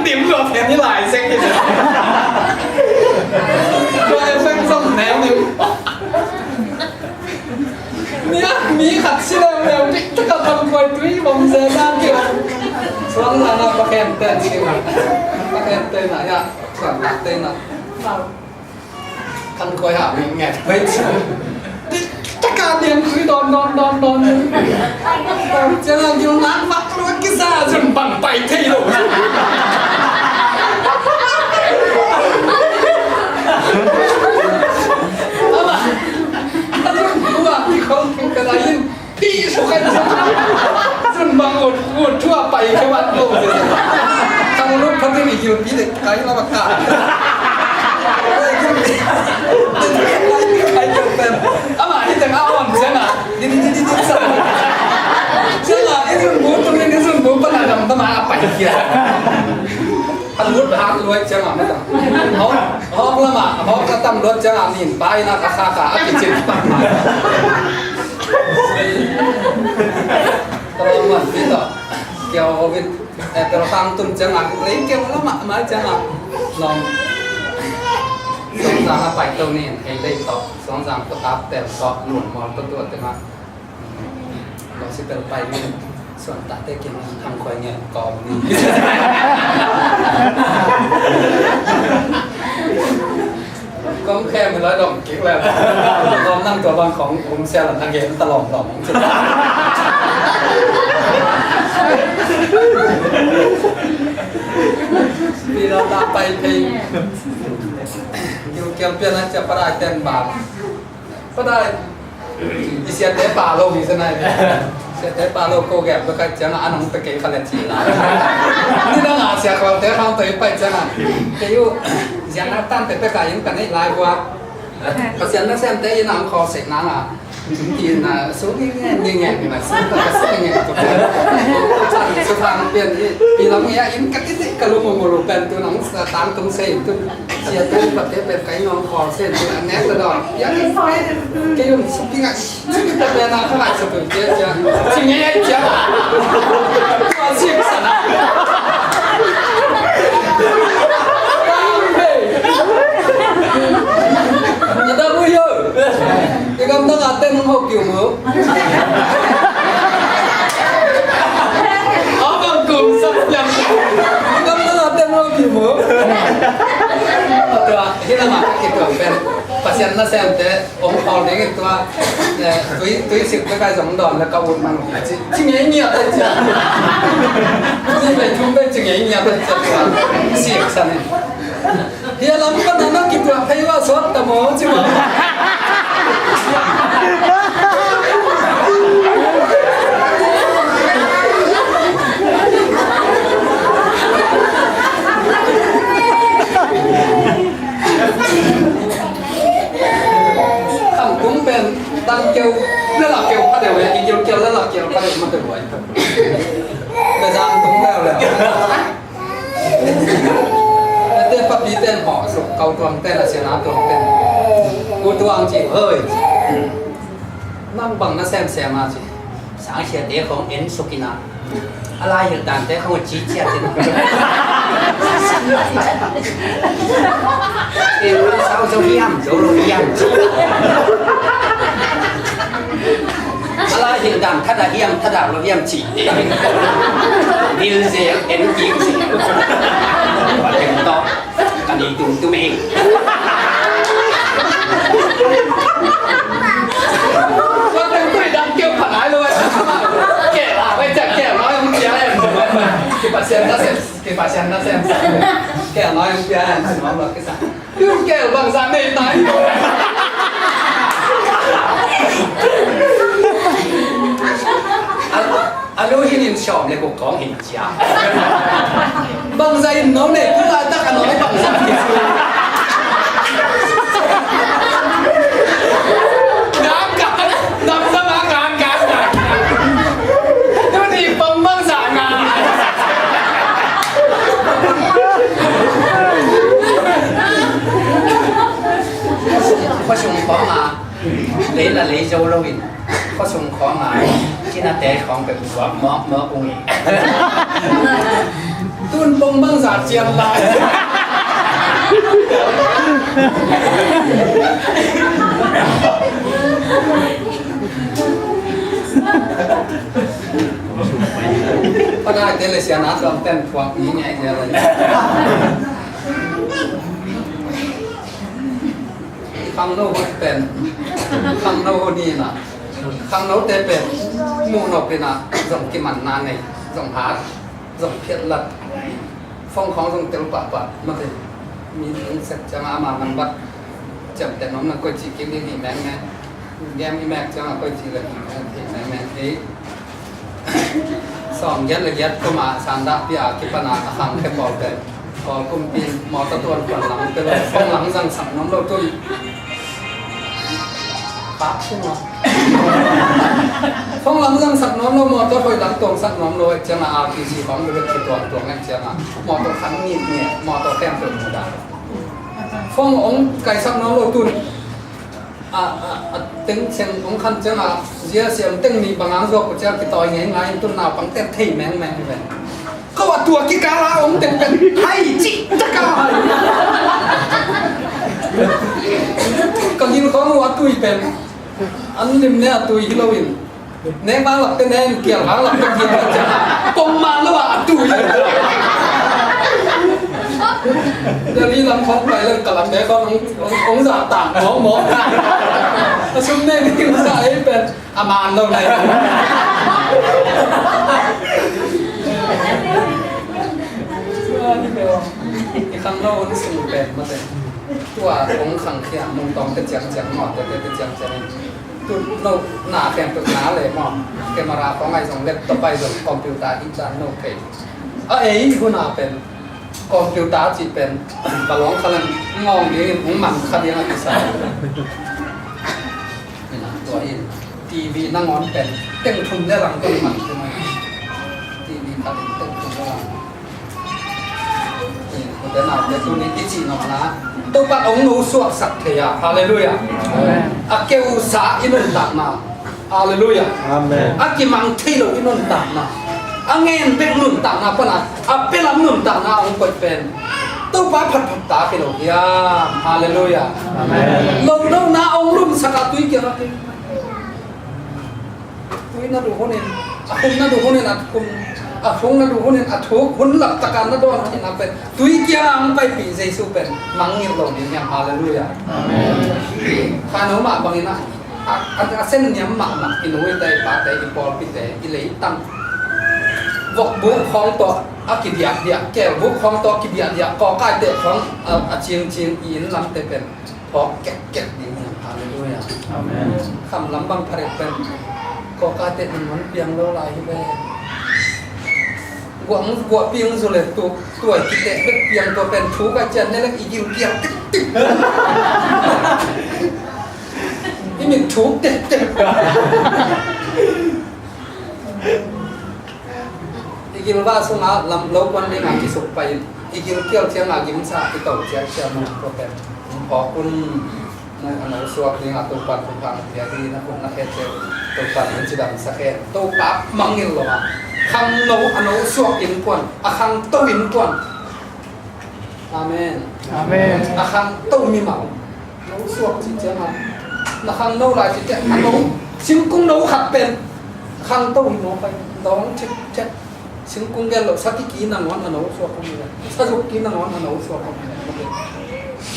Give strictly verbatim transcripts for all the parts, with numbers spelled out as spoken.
Tim lua phian i lai sek hi. Tua effect zong neu ning. Ni a mi khat si leu leu tik tak a kan koi tui bom ze na ki. Suang la na pa khen ten si ma. Pa khen ten na ya. Suang la ten na. Kan koi ha mi nget pai. Taka diam tui don don don don. Ciang a gil nak mak lua kisa zun bang pai thei lo. Ama, a zun bua ki khong ki ka la in. Pi su kai zun bang ut ut thua pai ke wat lo. Tang lu phatin i gil pi de kai la baka. Ama hi teng a on ciang a. Di di di di di sa. Ciang a i zun bu tung in i zun bu pa na dam ta ma a pai kia. A lut hak luai ciang a ma ta. Hawk hawk lama hawk la tam luat ciang a nin pai na ka kha ka a kicin. Tolom man pi to. Kiau ovit. Eh, pel kang tun ciang a lei kiau lama mai ciang a. Nom. Song zang a pai to nin hei lei to. Song zang to tap tel to nun mol to tuat ciang a. Lo si pel pai ni. Suan ta te kin thang koi ngen kong ni. Kong khe mi lai dong kik le. Lom nang tua bang kong um sia la nang gen ta lom lom. Pi lo ta pai pai. Kiu kiam pian a cia parai ten ba. Padai. I siate pa lo hi sanai. Siate pa lo ko gap ka kai ciang a nong pe kei khalet ci la. Ni dang a sia khawte khawng to i pai ciang a. Kei u zian a tan te pe ka in ka nei lai bua. Pasian na sem te in ang khaw sek na nga. Tin a su ngi nge ngi nge ni ma su ka su ngi nge to. Chan su thang pian i i lam ngi a in ka ti ti ka lu mo mo lu pen tu nong sa tang tung se in tu. Sia pen pa te pen kai nong khawl sen tu a nek ta dong. Ya ke ke yun su pi ngai. Su pi ta pen a ka ngai su pi tia tia. Si ngai ai tia. Tua si sa na. Hey. Na da bu yo. I gam dang a ten hong hau kiu mu. A bang kum sak piang. I gam dang a ten hong hau kiu mu. Tua hi lam a kituak pen Pasian nasemte hong khawl ding i tua, eh, tui, tui sik te kai zong dawn le ka ut mang ci, ci ngei ngiat ai cia. Ci bei thum bei ci ngei ngiat ai cia tua. Sik san in. Hia lam pan na kituak thei ua suak ta maw ci maw. Kham tung pen tang keu le la keu kha deuh e, i keu keu le la keu kha deuh ma deuh ai. Pe zang tung deuh le. Te papi ten hawh suk, kau tuang ten, a siana tuang ten. U tuang ci, hoi. Nang bang na sem sem a ci. Sang siate khong en suk ina. A lai hilh dante khong a ci ciat ina. Te u sau zo hiam, zo lo hiam ci. A lai hilh dan thadah hiam, thadah lo hiam ci. Bil zel, en kik zel. Tua teng tawh ka ni tum tum ing. Tua teng tui dang keu pha nai lo. Keu la, bai ciak keu la, hong pia em. Kipasian na sem, kipasian na sem. Keu la, hong pia em, si nuam lo kisa. Yu keu bangzah nei nai. A lu hin in sawm le guk kawng hin cia. Bangzah in no nei, tu laitak a no bangzah ki. Gak gak, dam dam a gak gak gak. Tu ni pang bangzah nga. Khua sung khawng a, lei la lei zo lo in, khua sung khawng a, cinate khawng peuh zuak mawk mawk ung i. Tun pong bangza cian lai. Panaite le sian a tuam ten thuak ni ngai zel lai. Khangno hot pen, khangno hot ni na, khangnote pen muh nop ina zong kimanna nei, zong hat, zong phiatlat. Fong khong zong tel pahpah mate. Mi ning sek cianga ama man bat ciamteh nom na koi ci kim ding hi mengmeng. Game i mek cianga koi ci le hi meng thei mengmeng thei. Sawm giat le giat kuma sandahpih a kipana a khang khe pawl pen Kawl kumpi in mawtaw tuan kuan lam te lo, fong lam zangsak nuam lo tun. Pak sung a. Fong lam zangsak nuam lo, mawtaw hoih lam tuangsak nuam lo, ek cianga R P G bang bebek ki tuang tuang ek cianga mawtaw khan ngit ngiat, mawtaw khem tuan muda. Fong ong kaisak nuam lo tun. A, a, a teng ciang ong khan cianga zia siam teng nih bang ang zuak ko ciang kitawi ngei ngai in tun naupang ten thei mengmeng hi ve. Ko a tua kikala ong teng pen hai ci taka hai. Ka gil khong uh a tui pen an lim ne a tui hi lo in. Nek bang lak te nen kial bang lak te kial ciang a kong ma lo a a tui. Delhi lam khong pai leng ka lam te khong ong, ong, ong za ta mong mong. A sum ne ni ong za ei pen a man lo nai. I khang lo ong sung pen mate. Tua ong khang khia mong tong te ciang ciang mawtaw te te ciang ciang. Tu no na khempeuh na le maw. Camera khong ai zong, laptop ai zong, computer hi dan no kei. A ei hun a pen computer cih pen ka lawng kha leng ngawng dingin hong man kha ding a kisa. Ina tua in T V nangawn pen teng thum le lang kong man khin a. T V khat in teng thum le lang. Ute naute tuni i cih nopna Topa ong no suaksak thei a. Halleluiah. Amen. A keusa i nuntakna. Halleluiah. Amen. A kimang thei lo i nuntakna. A ngen bek nuntakna pana a pelam nuntakna ong koih pen Topa phatphat ta kei lo hiam. Halleluiah. Amen. Lo nona ong lumsak a tui kiang a kei. Tui na duh hunin, a khum na duh hunin, a khum, a khum na duh hunin, a thuk hun lak taka na dawn khin a pen tui kiang a ang paipih Jesu pen mangngilh lo ding hiam. Halleluiah. Amen. Kha no mah bangin a, a, a sen niam mahmah i nu i te, i pate, i pawlpite, i leitang vok buk khawng tawh a kidiakdiak, keel buk khawng tawh a kidiakdiak, kawkaite khawng a, a cingcing i inn lamte pen phawk kekkek ding hiam. Halleluiah. Amen. Kham lam bang pharek pen kawkaite nang man piang lo lai hi ve. Guah, guah piang zu le tu, tuai kiteh bek piang tua pen thu ka cian ne leng i gil kiang tik tik. I mit thuk tek tek. I gilva sungah lam lo kuan dingah kisuk pai in, i gilkial ciangah gimsa i to ciatciat nung tua pen hong phawk un. Na, a no suak dingah Topan thupha pia hi, na khut na khe ceu Topan hong cidamsak hen. Topa mangngilh lo a, khangno a no suak innkuan, a khangto innkuan. Amen. Amen. A khangto mimal. No suak cih ciangin na khangno lai cih ciang a no, singkung no khat pen khangto hi mawk ai. Dawng thit thet. Singkung gen lo, sakiki nangawn a no suak om hi. Sazukki nangawn a no suak om hi.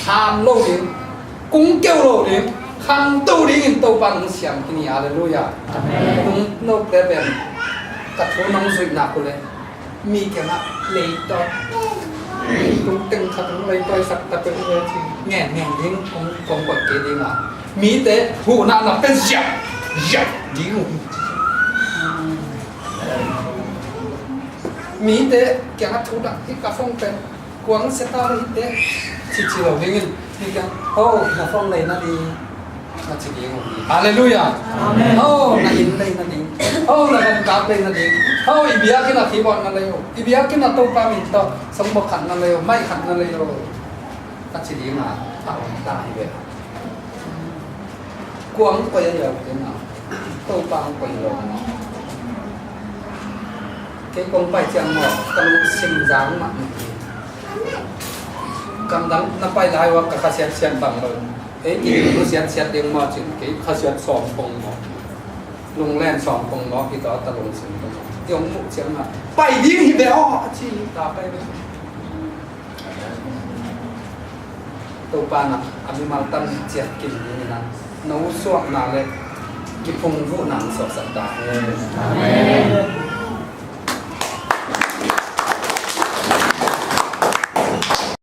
Ham lo ding, kung keu lo ding, khangto dingin Topa nong siam kini. Halleluiah. Amen. Nong no ple pen ka thu nong zuih nak uh leh mi kiangah leitawi, tung teng khat hong leitawisak ta peuh ve ci. Ngen ngen ding kong, kong koih kei ding a, mite huhna na pen ziap ziap ding uh. Mite kiangah thu dak hi, ka phone pen kuang seta hi te ci ci lo dingin, mi kiang, oh, na phone lei na ding. Na ci ding uh hi. Halleluiah. Amen. Oh, na inn lei na ding. Oh, na van kap lei na ding. Oh, i biakinn a keyboard na lei uh. I biakinn a Topa min tawh songbook khat na lei uh. Mic khat na lei uh. Na ci ding a, a om ta hi ve. Kua ang koih a hiau ding a, Topa ang koih lo. Kei kong pai ciang maw, ka lungsim zang mah. Kamdang na pai lai ua ka khasiat siat bang lo. Ei, kei lungsim siat siat ding maw cin, kei khasiat sawm pong maw. Lunglen sawm pong maw, hi ta ta lungsim. Ti ong muh ciang mah. Pai ding hi ve aw, a ci ta pai ve. Topa na a mimal tan ciat kim ding ina, no suakna le kiphung vuhna suaksak ta hen. Amen.